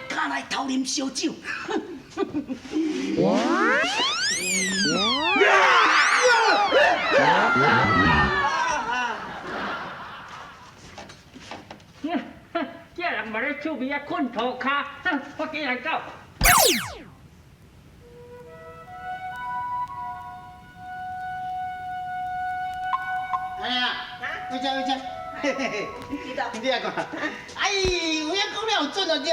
敢來偷啉燒酒？這人嘛咧手尾仔睏塗跤，我今來走。哎呀，回家回家，嘿嘿嘿，你來看，哎，有影講了有準就對，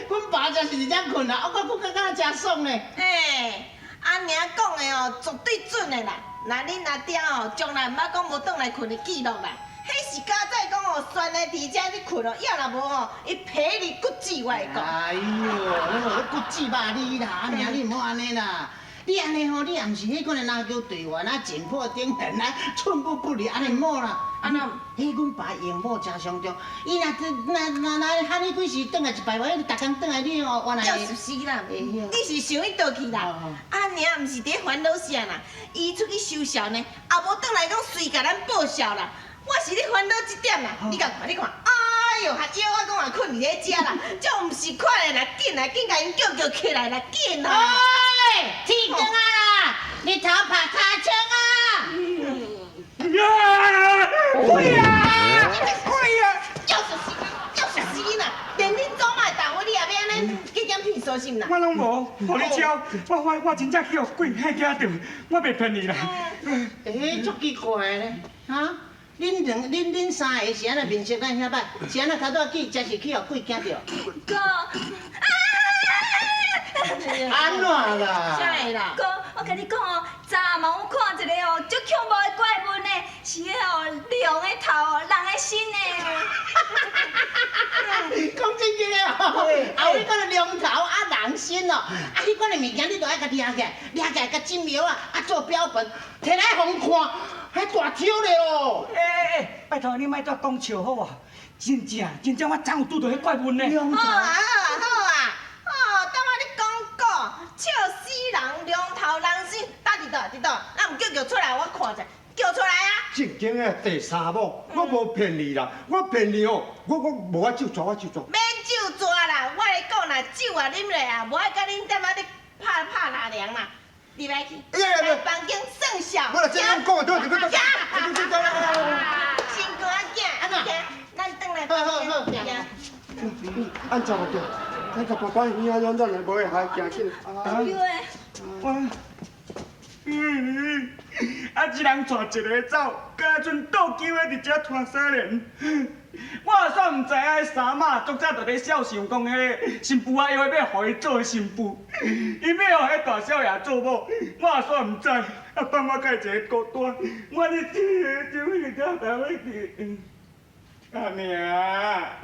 阮爸就是佇遮睏啦，我看睏甲敢若誠爽呢。嘿，阿娘講的哦，絕對準的啦。若恁阿爹哦，從來毋捌講無轉來睏的記錄啦。彼是佳哉講哦，懸的佇遮咧睏哦，要若無吼，伊皮你骨子我會講。哎喲，你無咧骨子肉你啦，阿娘你毋好按呢啦。你按呢吼，你也毋是彼款的籃球隊員啊，剪破頂人啊，寸步不離，按呢毋好啦。啊那，彼阮爸養某誠傷重，伊若若若若喊你幾時轉來一擺，我逐工轉來你哦，原來。就是是啦，你是想伊倒去啦？阿娘毋是佇咧煩惱啥啦？伊出去收潲呢，也無轉來講隨共咱報銷啦。我是咧煩惱這點啦，你共看，你看，哎喲，還腰我講也睏佇咧遮啦，這毋是款的啦，緊來緊共𪜶叫叫起來啦，緊啦！喂，天光啊啦，日頭拍尻槍啊！鬼啊！鬼啊！就是就是死啦！連恁祖媽的豆腐，你也欲按呢計點騙數是毋啦？我攏無，予你抄，我我我真正去予鬼嚇驚著，我袂騙你啦。欸，足奇怪咧，哈？恁兩、恁恁三个是按怎面色咱遐歹？是按怎頭拄仔去，真是去予鬼驚著？哥，按怎啦？啥會啦？哥，我共你講哦，昨暗我看一个哦，足恐怖的怪物呢，是彼哦龍的頭，人的身的。講正經的哦，啊，彼款的龍頭啊人身哦，啊，彼款的物件你都愛共掠起來，掠起來共浸藥啊，啊做標本，提來予人看，彼大笑咧哦。欸欸欸，拜託你莫蹛講笑好無？真正真正，我昨有拄著彼怪物呢。好啊好啊好啊，哦，當我咧講古，笑死人，龍頭人身，佗佇佗佇佗，咱毋叫叫出來，我看者，叫出來啊！正經的第三某，我無騙你啦，我騙你哦，我我無愛酒醉，我酒醉。免酒醉啦，我咧講啦，酒啊啉落啊，無愛共恁踮仔咧拍拍拉涼啦。入來去，來房間算數。我若這樣講，對對對對。辛苦仔囝，按怎？咱轉來房間。按怎對？咱個爸爸耳仔咱來無會害行緊。我，啊，一人帶一个走，敢若陣倒勼的佇遮拖沙連。我也煞毋知影，彼三媽足早就咧痟想講，彼个新婦仔約欲予伊做新婦，伊欲予彼大少爺做某，我也煞毋知，啊放我家己一个孤單，我咧這個就會才會去。阿娘，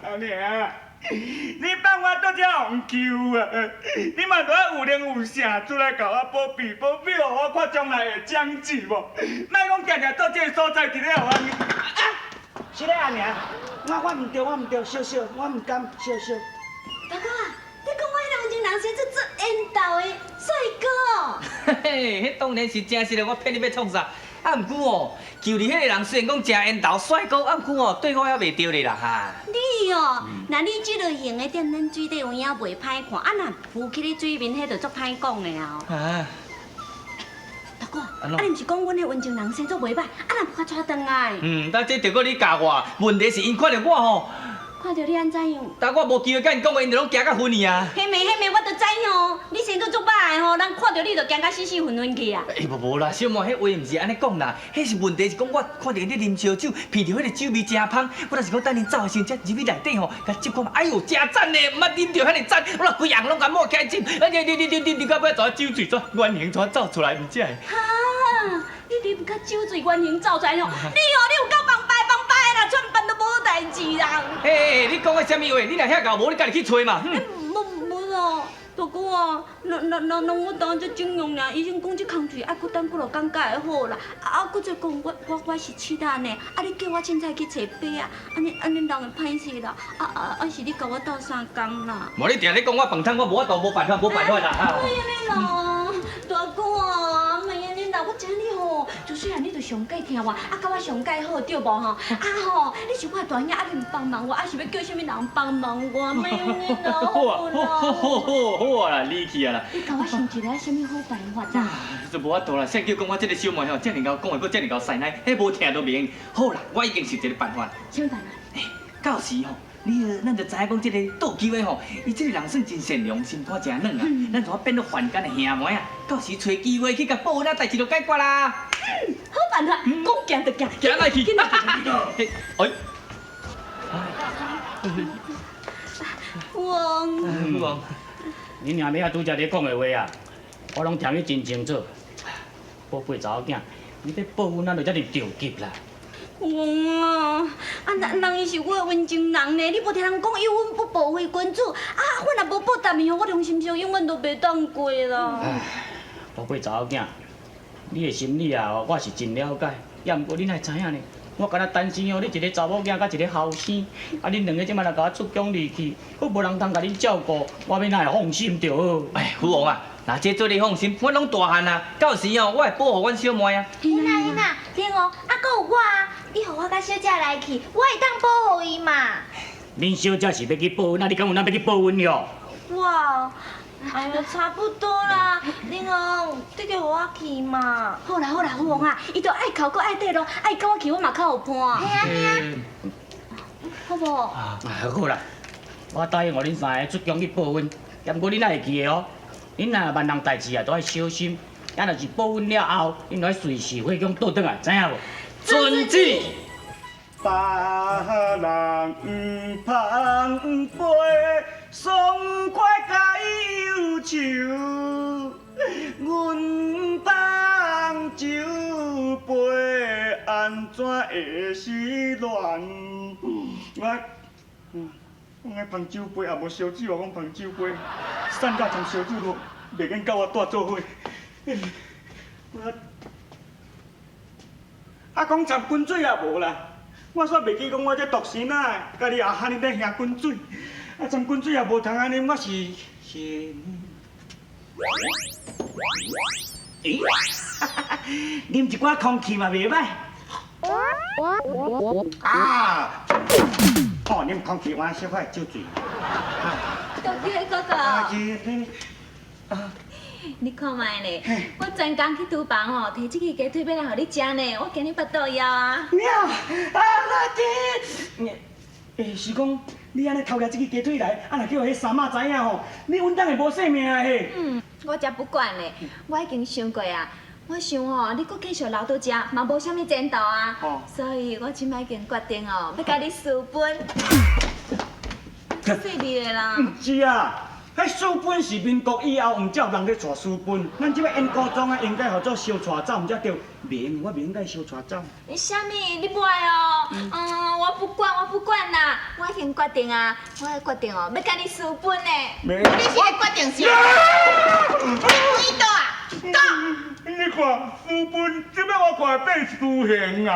阿娘，你放我倒遮予人搝啊！你嘛著愛有靈有性出來共我保庇保庇，予我看將來會長志無？莫講定定倒這個所在，佇咧予我。啊！是咧，阿娘，我我毋對，我毋對，小小，我毋敢，小小。大哥啊，你講我彼個溫情人生做做緣投的帥哥哦。嘿嘿，彼當然是真實的，我騙你欲創啥？啊，毋過哦，求你彼个人雖然講誠緣投帥哥，啊，毋過哦，對我猶袂著咧啦哈。你哦，若你這類型的踮咱水底有影袂歹看，啊，若浮起咧水面，彼就足歹講的啊。啊。大哥，啊，你毋是講阮彼溫情人生做袂歹，啊，若較帶轉來？嗯，但這著閣你教我，問題是𪜶看著我吼。看著你按怎樣？但我無機會共𪜶講話，𪜶就攏驚甲昏去啊！彼暝彼暝，我就知吼，你生做足歹的吼，人看著你就驚甲死死昏昏去啊！欸，無無啦，小妹，彼話毋是按呢講啦，彼是問題是講我看著𪜶咧啉燒酒，鼻著彼个酒味誠芳，我若是講等𪜶走的時陣，才入去內底吼，共接看覓，哎喲，誠讚呢，毋捌啉著遐爾讚，我規紅攏共抹起來斟，啊，啉啉啉啉啉到尾就酒醉煞原形煞走出來，毋才會。哈！你啉甲酒醉原形走出來吼，你哦，你有夠放白放白啦，全班都無代誌啦。欸，你講的啥物話？你若遐𠢕無，你家己去揣嘛。無無哦。大哥啊，人人人人我当这整容尔，医生讲这空喙爱阁等几落工才会好啦。啊，阁再讲我是试胆呢，啊你叫我凊彩去揣伯仔，按呢按呢人会歹势啦。啊啊啊是你共我鬥相共啦。無你定咧講我飯桶，我無法度，無辦法，無辦法啦。莫按呢啦，大哥啊，莫按呢啦，我知影你吼，自細漢你就上蓋疼我，啊，佮我上蓋好對無吼？啊吼，你是我的大兄，啊你毋幫忙我，啊是欲叫啥物人幫忙我？莫按呢啦，好啊，好好好好好啊啦，你去啊啦。你共我想一个啥物好辦法啊？就無法度啦，誰叫講我這个小妹吼，遮爾𠢕講話，閣遮爾𠢕師奶，彼無聽都袂用。好啦，我已經想一个辦法。啥物辦法？到時吼，你咱就知影講這个倒勼的吼，伊這个人算真善良，心肝誠軟啊。咱就變做凡間的兄妹啊，到時揣機會去共報恩啊，代誌就解決啦。好辦法，講行就行，行來去。哎，父王，父王，恁兄妹仔拄才咧講的話啊，我攏聽得真清楚。寶貝查某囝，你欲報恩，哪就遮爾著急啦？父王啊，啊人人伊是我的溫情人呢，你無聽人講有恩不報非君子，啊，我若無報答伊吼，我良心上永遠都袂當過啦。寶貝查某囝，你的心理啊，我是真了解，也毋過恁愛知影呢，我敢若擔心哦，你一个查某囝佮一个後生，啊，恁兩个這擺若共我出宮離去，閣無人通共恁照顧，我欲哪會放心著好？哎，父王啊，若這做你放心，我攏大漢啊，到時哦，我會保護阮小妹啊。嘿啦嘿啦，天王，啊，閣有我啊，你予我佮小姐來去，我會當保護伊嘛。恁小姐是欲去報恩，啊，你敢有哪欲去報恩喲？哇，哎喲，差不多啦，玲王，你就予我去嘛。好啦好啦，父王啊，伊都愛哭閣愛綴路，愛佮我去，我嘛較有伴。嘿啊嘿啊，好無？啊，好啦，我答應予恁三个出宮去報恩，也毋過恁愛會記得哦，恁若萬人代誌啊，都愛小心。啊，若是報恩了後，恁著愛隨時回宮倒轉來，知影無？遵旨。別人捧杯，爽快解憂愁。阮捧酒杯，按怎會失戀？我，我愛捧酒杯，也無燒酒，我講捧酒杯，散甲像燒酒落，袂免佮我蹛做伙。我，啊，講掺滾水也無啦。我煞袂記講我這獨生仔，佮你阿哈爾咧兄滾水，啊，掺滾水也無通按呢，我是是。咦？啉一寡空氣嘛袂䆀。啊！哦，啉空氣換小可會酒醉。大哥哥哥。啊，你看覓咧，我專工去廚房吼，提這支雞腿欲來予你食呢。我今日腹肚枵啊！呀，啊，那這，欸，是講你按呢偷掠這支雞腿來，啊，若叫彼三媽知影吼，你穩當會無性命啊嘿！嗯，我才不管咧，我已經想過啊，我想吼，你閣繼續留佇遮，嘛無啥物前途啊。哦。所以我這擺已經決定哦，欲共你私奔。細膩的啦。毋是啊。彼私奔是民國以後，毋才有人咧娶私奔。咱這擺演古裝啊，應該號做相娶走，毋才對。袂用，我袂應該相娶走。你啥物？你袂哦？嗯，我不管，我不管啦。我已經決定啊，我決定哦，欲共你私奔呢。你是咧決定啥？你倒啊？倒！你看私奔，這擺我看會變私刑啊！